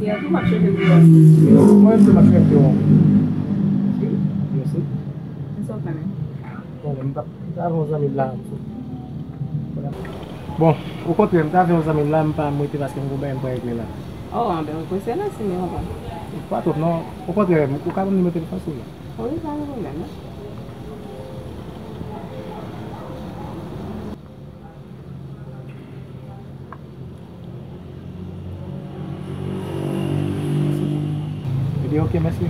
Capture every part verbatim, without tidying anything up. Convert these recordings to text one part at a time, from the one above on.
Mwen menm tou m ap chèche pou ou. Mwen menm tou m ap chèche pou ou. Mèsi. Mwen sa w fè menm? Bon, m t ap, m t avè yon zanmi m la. Bon, okontrè, m t avè yon zanmi m la, m pa, m rete paske m gon bagay m pral regle la. Oh, anben, ou prese la, si m konprann. Pa twòp, non. Okontrè, ou ka ban m nimewo telefòn, silvouplè? Wi, pa gen pwoblèm, non. Ebyen, oke, mèsi.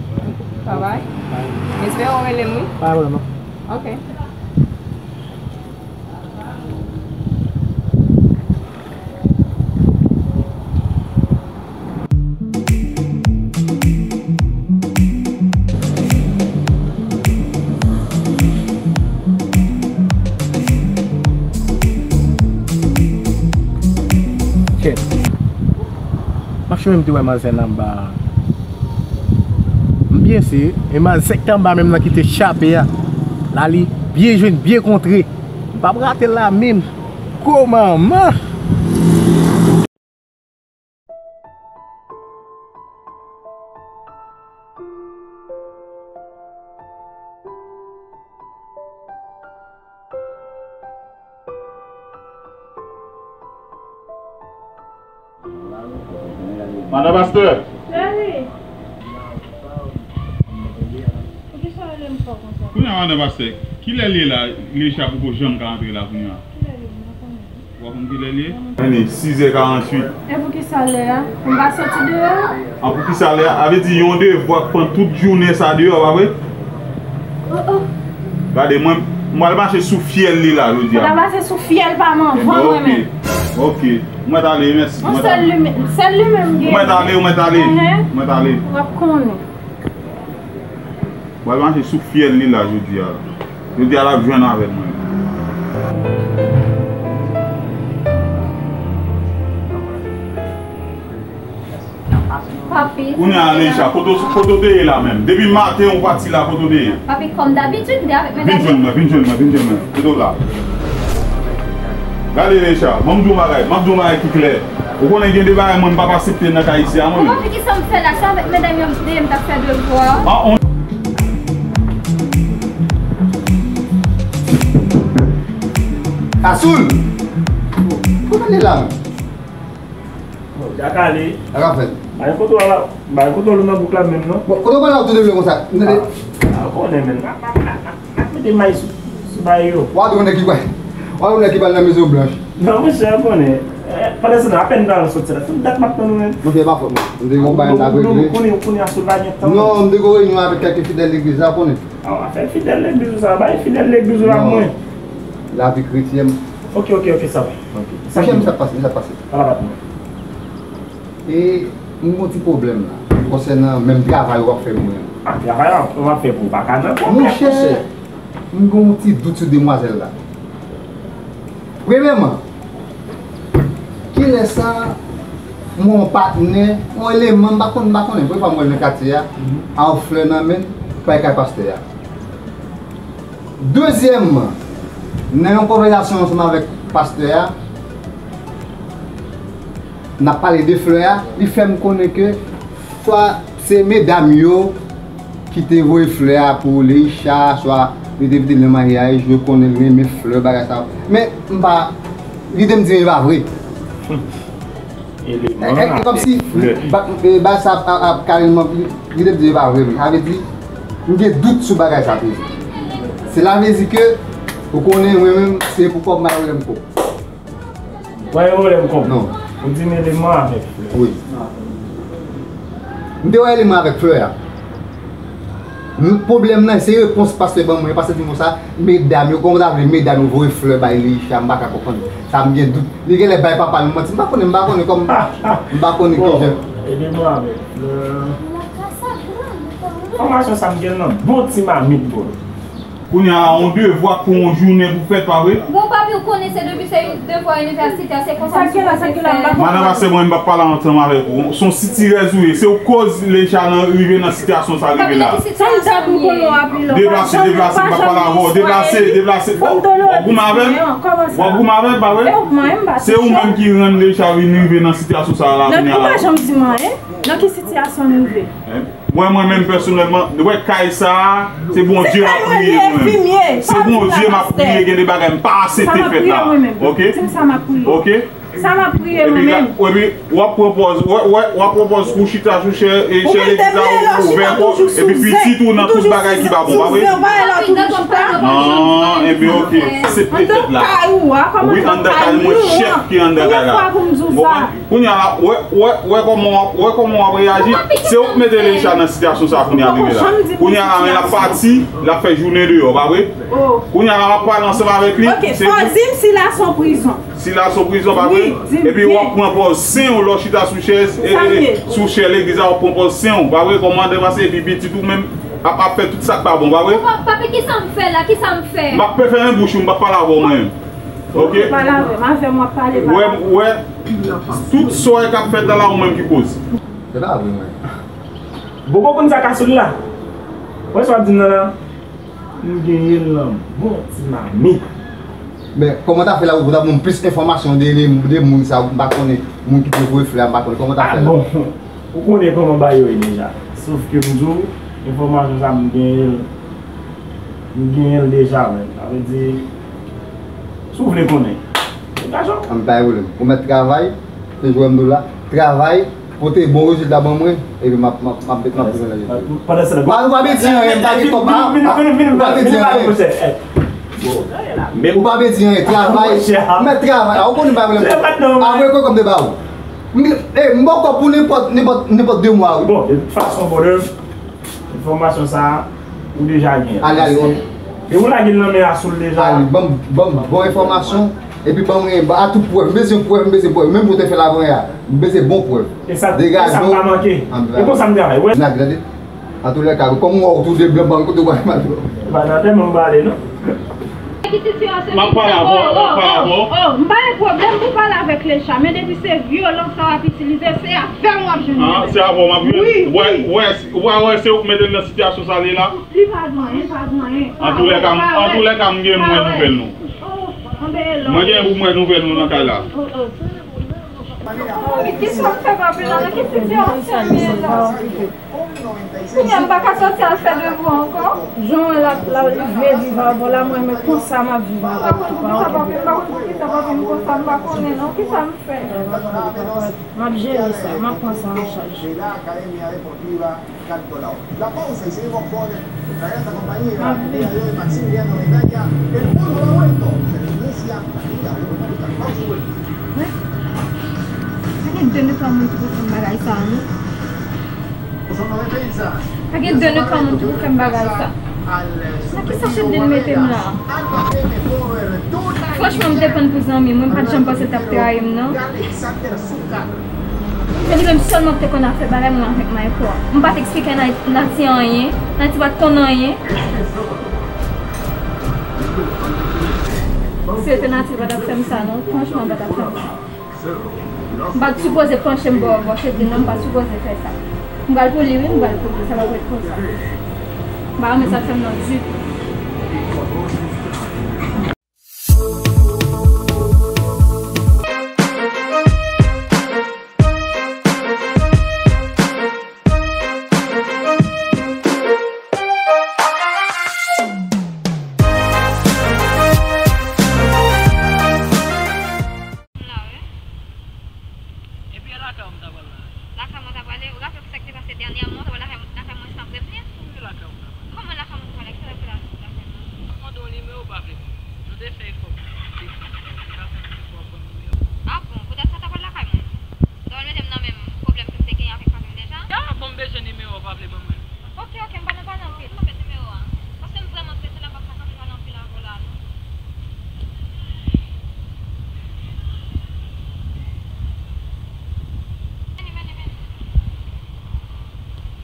Babay. Bay. M espere w rele m, wi. Pa pwoblèm, non. Oke. Shit. M ap chonje m te wè manzè nan anba a. M byen si, e manzè k te anba menm nan ki te chape a. La li byen jwenn, byen kontre. M p ap rate l la menm. Gwo manman! Madan pastè. Cheri. Poukisa w rele m fò konsa? Kounye a, madan pastè, kilè l ye la? Leisha poko janm ka antre la kounye a. Kilè l ye? M pa konnen. Ou pa konn kilè l ye? Ann, sis è karanntuit. E poukisa lè a? M pa soti deyò? An, poukisa lè a? Sa vle di yon devwa k pran tout jounen sa deyò, pa vre? Oh, oh. Gade, mwen, m pral mache sou fyèl li la, jodi a. Ou ta mache sou fyèl pa m anvan mwen menm. Oke. Oke. Mwen t ale, mèsi. Yon sèl li menm, sèl li menm gen. Mwen t ale, mwen t ale. Mwen t ale. W ap konnen. Mwen pral mache sou fyèl li la jodi a. Jodi a l ap jwenn avè mwen. Papi. Kounye a, Leisha, kote w, kote w te ye la menm? Depi maten ou pati la, kote w te ye? Papi, kòm dabitid, m te avèk medam yo. Vin jwenn mwen, vin jwenn mwen, vin jwenn mwen. Kote w la? Gade Leisha, ban m di w yon bagay, m ap di w yon bagay ki klè. Ou konnen gen de bagay mwen m p ap aksepte nan kay isi a mwen menm. Papi, kisa m fè la? Se avèk medam yo m te ye m t ap fè devwa. Ah, on... Kasoul! Kòman li la menm? Bon, Jakale. Sa k ap fèt? Bay kote w la, bay kote w nan bouk la menm non. Bon, kote w pral la w tou devle konsa? Ah, ah, konnen menm. N ap, n ap, n ap, n ap mete may sou, sou bagay yo. W a tou konnen ki bay. W a tou konnen ki pral nan Mezon Blanch. Non, monchè, konnen. Eh, pandan se tan, apèn m pral soti la. Se yon dat m ap tann ou menm. Monchè, e pa fòt mwen. M te gon bagay m t ap regle. Konnen, konnen, konnen a sou la gen tan. Non, m te gon reyinyon avèk kèk fidèl legliz la, konnen. Ah, afè fidèl legliz ou sa, bay fidèl legliz ou la mwen. Non. Lavi kretyèn. Ok, ok, ok, sa va. Ok. Sa ki sa k pase, sa k pase? Ala bat mwen. E m gon ti pwoblèm la, konsènan menm travay w ap fè pou mwen an. Ah, travay w ap fè pou w pa ka nan pwoblèm, monchè, monchè. M gen yon ti dout sou demwazèl la. Premyèman, kilè sa yon patnè, yon eleman, m pa konn, m pa konnen, premye fwa m wè l nan katye a, a yon flè nan men l, pa e kay pastè a. Dezyèmman, nan yon konvèsasyon ansanm avèk pastè a, n ap pale de flè a, li fè m konnen ke swa se medam yo ki te voye flè a pou Leisha, swa li te vide l nan maryaj, yo konnen l renmen flè, bagay sa yo. Men, m pa, lide m di m e pa vre. Eleman avèk flè. E, e, e kòmsi, ba, e, bagay sa ap, ap, ap kareman, lide m di m e pa vre, men. Sa vle di, m gen dout sou bagay sa toujou. Sela vle di ke, ou konnen, mwen menm, se pou kòb m al rele m kòb. W a gen pwoblèm kòb? Non. Ou di m eleman avèk flè. Wi. M te wè eleman avèk flè a. M, pwoblèm nan, se repons pastè ban mwen. Pastè di m konsa, medam yo, kòman w ta vle medam yo voye flè bay Leisha, m pa ka konprann. Sa m gen dout. Li genlè bay papa l manti. M pa konnen, m pa konnen kòm, m pa konnen kijan. Bon, eleman avèk flè. Fòmasyon sa m gen nan bon ti mamit, bro. Kounye a, yon devwa pou yon jounen pou fèt, pa vre? Bon, papi, ou konnen se depi se devwa inivèsitè, se konsa m sipòze fè. Madan pastè, mwen, m p ap pale ansanm avèk ou. Se yon sitirèz ou ye. Se ou k koz Leisha nan rive nan sitiyasyon sa rive la. Papi, nan ki sitiyasyon m ye? Deplase, deplase, m p ap pale avè w. Deplase, deplase. W ap goumen avè m? W ap goumen avè m, pa vre? Se ou menm ki rann Leisha vin rive nan sitiyasyon sa la, kounye a la. Ou pa janm di m anyen. Nan ki sitiyasyon n rive? Mwen, mwen menm pèsonèlman, wè kay sa a, se Bondye m ap priye mwen menm. Se Bondye m ap priye, gen de bagay m pa aksepte fèt la. Oke? Oke? Sa m ap priye mwen menm. Epi w ap pran pòz, w ap pran pòz pou chita sou chè, chè legliz la, ou ouvè kò, epi pitit ou nan tout bagay ki pa bon, pa vre? Non, epi oke, aksepte fèt la. Wi, anndan kay mwen, chèf ki anndan kay la. Kounye a la, wè, wè, wè kòman w ap, wè kòman w ap reyaji. Se ou k mete Leisha nan sitiyasyon sa a kounye a, rive la. Kounye a la, men l ap pati, l ap fè jounen deyò, pa vre? Kounye a la, m ap pale ansanm avèk li. Ok, fò w di m si la se yon prizon. Si la se yon prizon, pa vre? Epi w ap pran pòz sen w lè w chita sou chèz, e, e, sou chè legliz la, w ap pran pòz sen w, pa vre? Kòmandan pase, epi pitit ou menm ap, ap fè tout sa k pa bon, pa vre? Papi, kisa m fè la? Kisa m fè? M ap fèmen bouch ou, m p ap pale avè w mwen menm. Oke? Pale avè m, avè m w ap pale, pale. Wè, wè, tout sa k ap fèt la, la, ou menm ki koz. Se pa vre, mwen. Boko konn sa k ap sot la. Wè sa w ap di m nan la? M genyen l nan bon ti mamit. Men, kòman w ta fè la pou w ta ban m plis enfòmasyon de, de, de moun sa a, m pa konnen moun ki te voye flè a, m pa konnen kòman w ta fè la. Ah bon, ou konnen kòman bagay yo ye deja. Sòf ke m di w, enfòmasyon sa a m genyen l, m genyen l deja, men. Sa vle di, si w vle konnen. Gason. An, pa gen pwoblèm. Ou mèt travay, se jwè m di w la. Travay, pote bon rezilta ban mwen, epi m ap, m ap, m ap, m ap bezwen lè. Pandan se tan, pa, ou pa bezwen di anyen, m pa gen kòb, ah, ah, ou pa bezwen di anyen. Ou pa bezwen di anyen, travay, mèt travay, ah, ou konnen pa gen pwoblèm. Apre, kòb de ba ou. M, eh, m ba w kòb pou nenpòt, nenpòt, nenpòt de mwa, wi. Bon, de tout fason, brother, enfòmasyon sa a, ou deja gen. Ale, ale, ale. E ou lage l nan men a sou l deja. Ale, ban m, ban m bon enfòmasyon. Epi ban mwen, ba, a tout prèv. M bezwen prèv, m bezwen prèv. Menm jan w te fè l avanyè a, m bezwen bon prèv. E sa, e sa m pa manke. E konsa m travay, wè. N a gade. Antoulèka, kòm m wè w tou de blan, ban m kote w pral mal. E pa nan tèt mwen m pale, non. M ap pale avè w, m ap pale avè w. Oh, m pa gen pwoblèm pou pale avèk Leisha, men depi se vyolans sa w ap itilize, se avè m w ap jwenn pwoblèm. Ah, se avè w m ap jwenn? Wi, wi. Wè, wè, wè, se ou k mete l nan sitiyasyon sa l ye la? Li pa gen anyen, li pa gen anyen. Antoulèka, antoulèka, m gen mwen nouvèl nou. Mwen gen pou mwen nouvèl nou nan kay la. Kisa w fè, papi, la? Nan ki sitiyasyon m ye la? Kounye a m pa ka soti al fè devwa ankò. Jan w wè l ap, l ap, li vle viv avè w la, mwen menm konsa m ap viv avè w tou, pa okenn pwoblèm. M pa konn poukisa, papi, m pa konn poukisa, papi, m konsa, m pa konnen non. Kisa m fè? M ap jere sa, m ap pran sa an chaj. Sa gen de nou twa moun ki pou fè m bagay sa a, non. Sa gen de nou twa moun ki pou fè m bagay sa a. Nan ki sa Chedlin mete m la a? Franchman, m depann pou zanmi m, mwen m pa t janm panse l t ap trayi m, non. Se li menm sèlman ki te konn ap fè bagay mwen avèk Mayko a. M pa t eksplike Nati anyen, Nati pa t konn anyen. Si se te Nati, li pa t ap fè m sa non, franchman, li pa t ap fè m sa. M pa t sipoze panche m bò, bò Chedlin non, m pa t sipoze fè sa. M pral pou li, wi, m pral pou li, sa pa pou ret konsa. M pa renmen sa l fè m nan ditou. Epi e lakay ou m ta pral la? Lakay mwen ta prale, ou raple pou sa ki te pase dènyèman, ou ta pral lakay, lakay mwen san prevni? Kòman lakay ou m ta pral? Kisa w ap fè la, lakay mwen? M ap mande yon nimewo, ou pa vle ban mwen. Nou te fè efò pou nou te fè, ou pa fè menm efò pou ban m nimewo. Ah bon, poutèt sa w ta pral lakay mwen? Sa w al mete m nan menm pwoblèm ke m te genyen avèk papi m deja? Ya, bon, m bezwen nimewo, ou pa vle ban mwen. Ok, ok, m pa nan pale anpil. Mwen mèt nimewo a. Paske m vrèman prese la, m p ap ka kanpe pale anpil avè w la, non. Vini, vini, vini.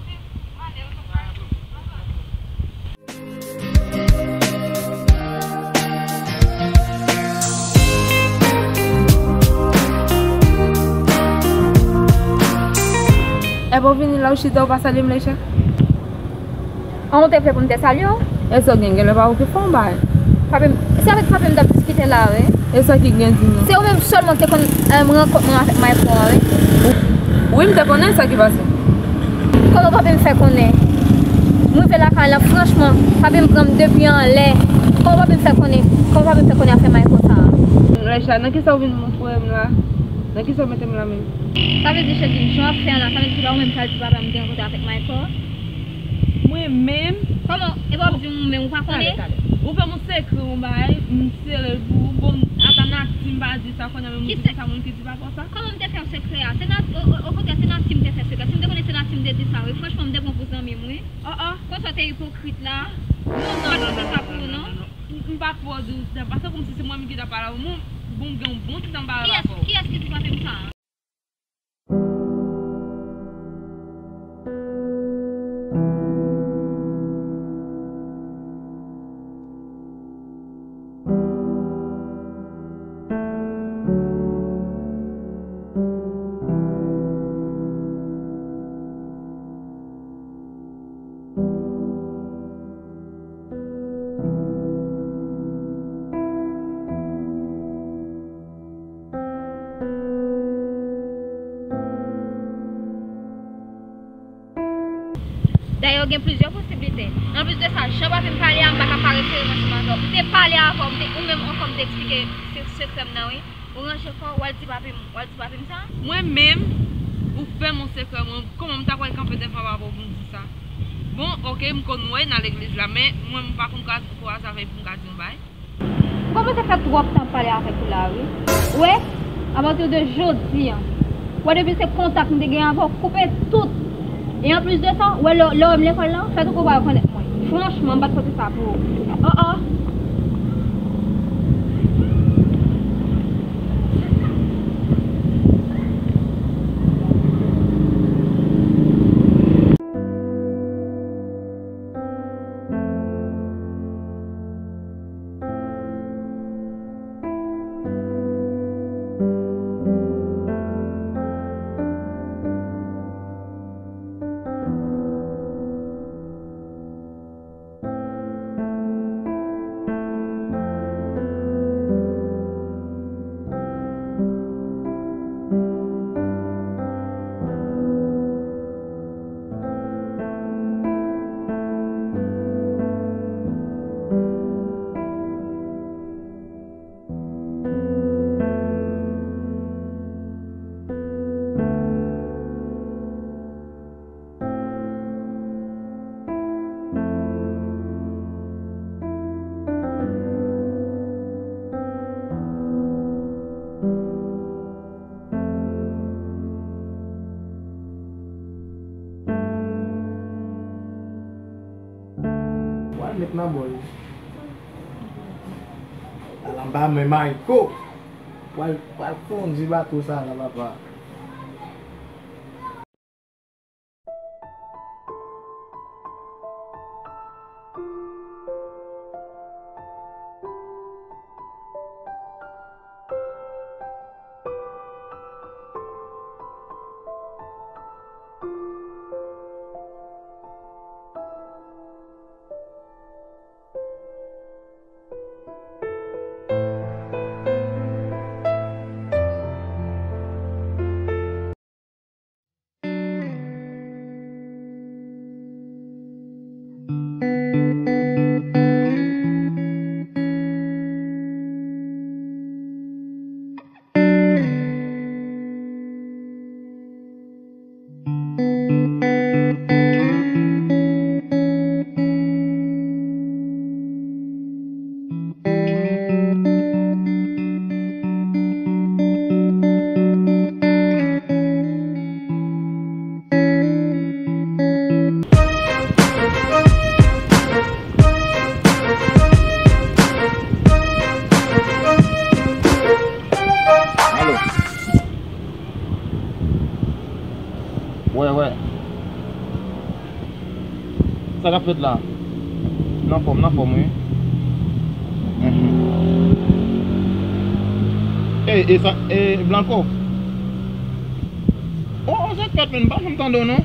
Vini, ale, ok, bye. Bye bye. Epi w vini la, w chita, w pa salye m, Leisha? An, ou te vle pou m te salye w? E sa w gen, genlè pa ou ki fè yon bagay. Papi m, se avèk papi m t ap diskite la, wi. E sa ki gen, di m non. Se ou menm sèlman ki te konn, eh, rankont mwen avèk Mayko an, wi. Wi, m te konnen sa ki pase. Kòman papi m fè konnen? M rive lakay la, franchman, papi m pran m de pye anlè. Kòman papi m fè konnen? Kòman papi m fè konnen afè Mayko sa a? Rècha, nan kisa w vin foure m la? Nan kisa w mete m la menm? Sa vle di, cheri, jan w ap fè an la, sa vle di se pa ou menm k al di papa m gen rankontre avèk Mayko? Mwen menm? Kòman? E pa w ap di m ou menm, ou pa konnen? Talè, talè. Ou fè m yon sekrè, yon bagay, m sere l pou ou. Bon, ata Nati m pa di sa, kounye a menm ou di se sa moun ki di papa w sa? Kòman m te fè yon sekrè a? Se Nat-, o, o, okontrè, se Nati m te fè sekrè. Si m te konnen se Nati m te di sa, wi. Franchman, m te pran pou zanmi m, wi. Oh, oh. Konsa w te ipokrit la. Non, non, non, non, non, non, non. M, m pa kwè w di w sa, paske kòmsi se mwen menm ki t ap pale avè w. Bon, gen yon bon ti tan m pa wè papa w. Kiyès, kiyès ki di papi m sa? Dayè, gen plizyè posiblite. Anplis de sa, jan papi m pale a, m pa ka pa refere m ansanm avè w. M te pale avè w, m te, ou menm ankò, m te eksplike se-, sekrè m nan, wi. Ou ranje kò w, w al di papi m, w al di papi m sa? Mwen menm, ou fè m yon sekrè, mwen, kòman m ta pral kanpe devan papa w pou m di sa? Bon, oke, m konn wè nan legliz la, men mwen, m pa konn kwaze, kwaze avè l pou m ka di yon bagay. Ou kòmanse fè twòp tan pale avèk ou la, wi. Ou wè, apati de jodi a, ou wè, depi se kontak m te gen avè w, koupe tout. E anplis de sa, ou wè, lè, lè w wè m lekòl la, fè tankou w pa rekonèt mwen. Franchman, m pa t pote sa pou ou. Oh, oh. Pral met nan bòl. Al anba men Mayko. Pral, pral kondi bato sa la, papa. Alo. Wè, wè. Sa k ap fèt la? M anfòm, m anfòm, wi. Mhm. E, e sa, e, Blanco? O, o, sa k fèt, menm? M pa janm tande w, non.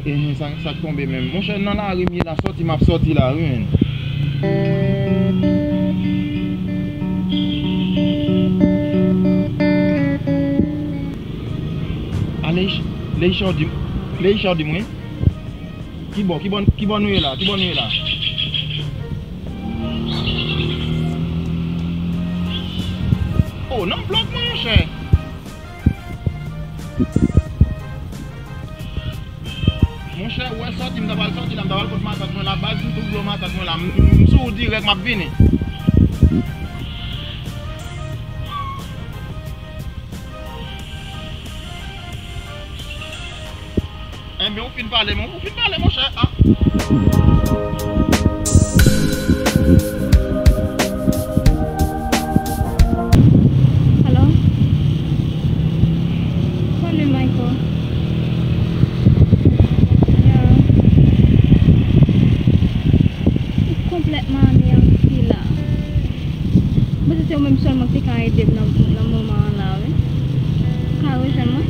E, sa, sa k tonbe menm? Monchè, nan lari m ye la, sòti m ap sòti la, wi, menm. Leisha di, Leisha di mwen. Ki bò, ki bò, ki bò nou ye la? Ki bò nou ye la? Oh, nan blòk mwen, monchè. Monchè, ou wè sòti, m ta pral sòti la, m ta pral kot matant mwen la, baz, m tou blo matant mwen la, m, m, m sou ou dirèk, m ap vini. Enben, ou fin pale, mon, ou fin pale, monchè. Ah. Hello? Salut, Michael. Yeah. Ou konplètman aneyanti la. Mwen panse se ou menm sèlman ki te ka ede m nan, nan moman an la, wi. Ou ka rejwenn mwen?